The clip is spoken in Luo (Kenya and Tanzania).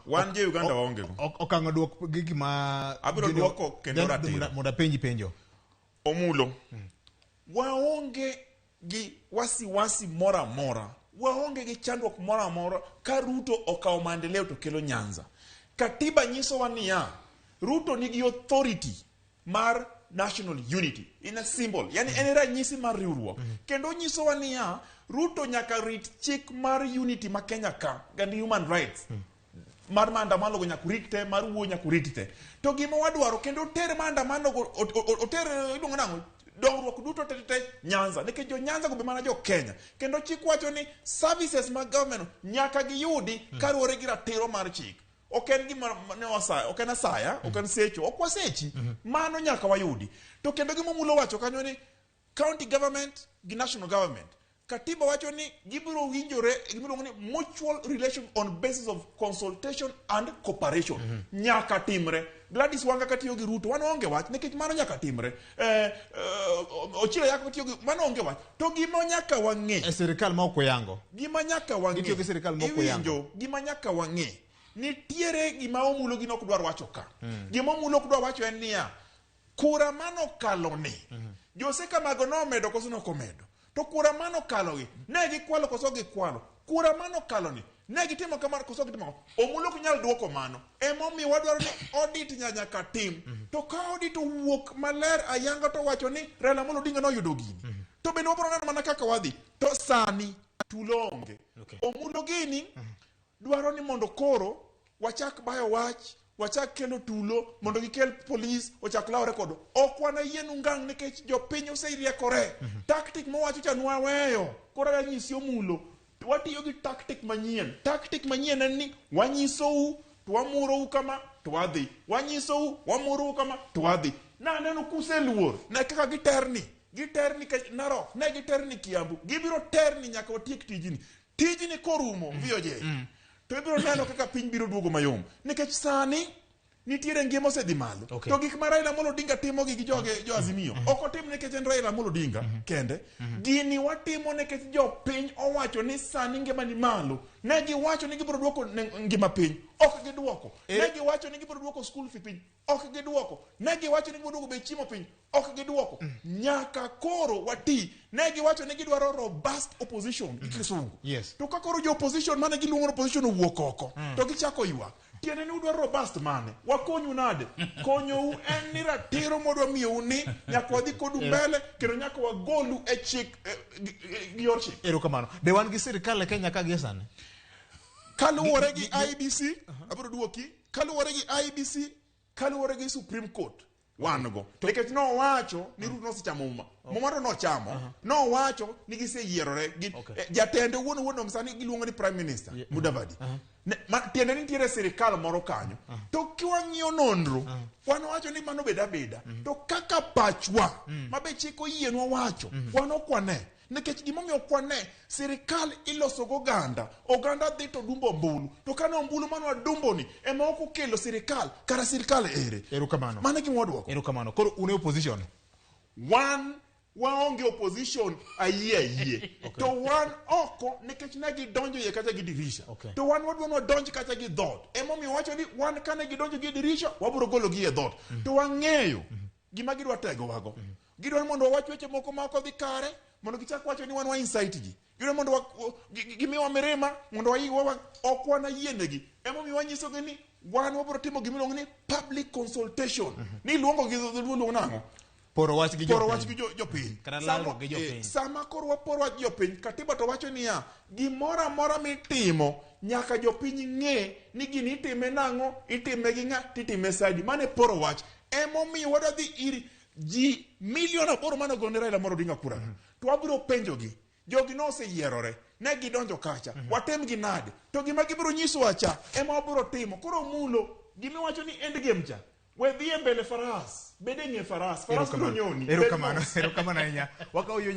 Wan jo Uganda waonge go. Okang' oduok gi gima Abiro duoko kendo ratiro. Mondo apenji penjo. Omulo. Waonge gi wasiwasi moro amora. Waonge gi chandruok moro amora ka Ruto okawo maendeleo to kelo Nyanza. Katiba nyisowa niya, Ruto nigi authority mar national unity in a symbol, yani en ranyisi mar riwruok. Kendo nyisowa niya, Ruto nyaka rit chik mar unity ma Kenya ka, and human rights. Mar maandamano go nyaka urit te, mar wuoyo nyaka urit te. To gima wadwaro kendo oter maandamano go, oter iluongo nang'o? Dongruok duto te te Nyanza. Nikech jo Nyanza go be mana jo Kenya. Kendo chik wacho ni services mag government nyaka giyudi kaluwore gi ratiro mar chik. Ok en gima ne wasaya, ok en asaya, ok en secho, ok wasechi. Mano nyaka wayudi. To kendo gima Omulo wacho kanyo ni county government gi national government. Katiba wacho ni gibiro winjore gimiluongo ni mutual relation on basis of consultation and cooperation. Nyaka timre. Gladys Wanga katiyo gi Ruto, wan onge wach nikech mano nyaka timre. Ochilo Ayacko katiyo gi mano onge wach. To gima nyaka wang'e. E sirikal ma ok oyango. Gima nyaka wang'e. Gitiyo gi sirikal ma ok oyango. Iwinjo, gima nyaka wang'e. Nitiere gima Omulo gino ok dwar wacho ka. Gima Omulo ok dwar wacho en niya, kura manokalo ni, Jose Kamago nomedo koso nokomedo? To kura manokalo gi, ne gikwalo koso gikwalo? Kura manokalo ni, ne gitimo kamano koso gitimo kamano? Omulo ok nyal duoko mano. Emomiyo wadwaro ni audit nyaka tim. To ka audit owuok maler ayanga to wacho ni Raila Amolo Odinga noyudo gini. To bende wabiro neno mana kaka wadhi. To sani tulo onge. Omulo gini dwaro ni mondo koro wachak bayo wach, wachak kelo tulo mondo gikel polis ochak lawre kodo. Ok wanayienu ngang' nikech jopiny oseriekore. Tactic mowacho cha nwaweyo. Koro anyisi Omulo, watiyo gi tactic manyien. Tactic manyien en ni wanyisou to wamurou kama to wadhi. Wanyisou, wamurou kama to wadhi. Naneno kuseluor, ne kaka giterni. Giterni Narok, ne giterni Kiambu. Gibiro terni nyaka watiek tijni. Tijni korumo, VOJ, to ibiro neno kaka piny biro duogo mayom. Nikech sani nitiere ngima osedhi malo. To gik ma Raila Amolo Odinga timo gi joge jo Azimio, ok otim nikech en Raila Amolo Odinga kende. Gini watimo nikech jopiny owacho ni sani ngima ni malo. Ne giwacho ni gibiro duoko ngima piny, ok giduoko. Ne giwacho ni gibiro duoko school fee piny, ok giduoko. Ne giwacho ni gibiro duoko bei chiemo piny, ok giduoko. Nyaka koro wati. Ne giwacho ni gidwaro robust opposition gi kisungu. To ka koro jo opposition mane giluongo ni opposition owuok oko, to gichako ywak. Tiende ni udwaro robust mane? Wakonyu nade? Konyou en ni ratiro mwadwa miyou ni nyaka wadhi kodu mbele kendo nyaka wagolu e chik gi yor chik. Erokamano. Be wan gi sirikal e Kenya ka gie sani? Kaluwore gi IEBC, abiro duoki. Kaluwore gi IEBC, kaluwore gi Supreme Court, wan go. Nikech nowacho ni Ruto nosechamo muma. Muma to nochamo. Nowacho ni giseyierore. Jatende wuon wuon sani giluongo ni Prime Minister, Mudavadi. Tiende ni nitiere sirikal moro kanyo. To kiwang'iyo nonro, wan wacho ni mano bed abeda. To kaka pachwa, ma be chik oyienwa wacho, wan ok wane. Nikech gimomiyo ok wane, sirikal iloso go oganda. Oganda dhi to dumbo ombulu. To kane ombulu mane wadumbo ni, ema ok okelo sirikal, kara sirikal ere? Erokamano. Mano e gima wadwoko. Erokamano. Koro un e opposition? Wan waonge opposition ayie ayie. To wan oko nikech ne gidonjo iye kacha gi dirisha. To wan wadwa ni wadonj kacha gi dhoot. Emomiyo wacho ni wan kane gidonjo gi dirisha, wabiro golo gi e dhoot. To wang'eyo gima gidwa tegowago. Gidwa ni mondo wawach weche moko ma ok odhi kare, mondo gichak wacho ni wan wa incite ji. Gidwa mondo gimiwa mirima, mondo ok wanayienegi. Emomiyo wanyisogi ni wan wabiro timo gima iluongo ni public consultation. Ni iluongo gi dholuo luongo nang'o? Poro wach gi Poro jopiny. wach gi jopiny. Kata lalruok gi jopiny. Sama koro waporo wach gi jopiny, katiba to wacho niya, gimoro amora mitimo, nyaka jopiny ng'e ni gini itime nang'o, itime gi ng'a, titime sadi. Mano e poro wach. Emomiyo wadwa dhi ir ji milion 8 mane ogone Raila Amolo Odinga kura. To wabiro penjogi, jogi noseyierore, ne gidonjo kacha, watim gi nade? To gima gibiro nyisowa cha, ema wabiro timo. Koro Omulo, gimiwacho ni end game cha, we dhi e mbele faras, bed e ng'e faras, faras biro nyoni. Erokamano, erokamano ahinya. Wakawo yo